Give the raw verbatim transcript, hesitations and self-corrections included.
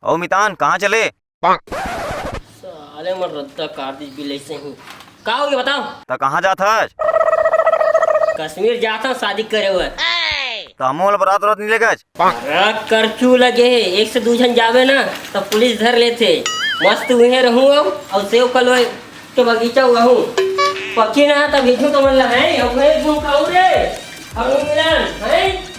अउ मितान, कहाँ चले? साले मन रद्दा काट दिस बिलई सही। का हो गया बताओ? त कहाँ जात हस? कश्मीर जात हंव शादी करे बर। त हमू ला बरात उरात नहीं लेगस? अरे करफ्यू लगे हे, एक से दू झन जाबे ना त पुलिस धर लेथे। मस्त उहें रहूं अउ, अउ सेव कलवे के बगीचा उगाहूं। पक्की ना त भेजूं तुमन ला, हैं? अउ उहें घूम खाऊं रे। अउ मिलन, हैं?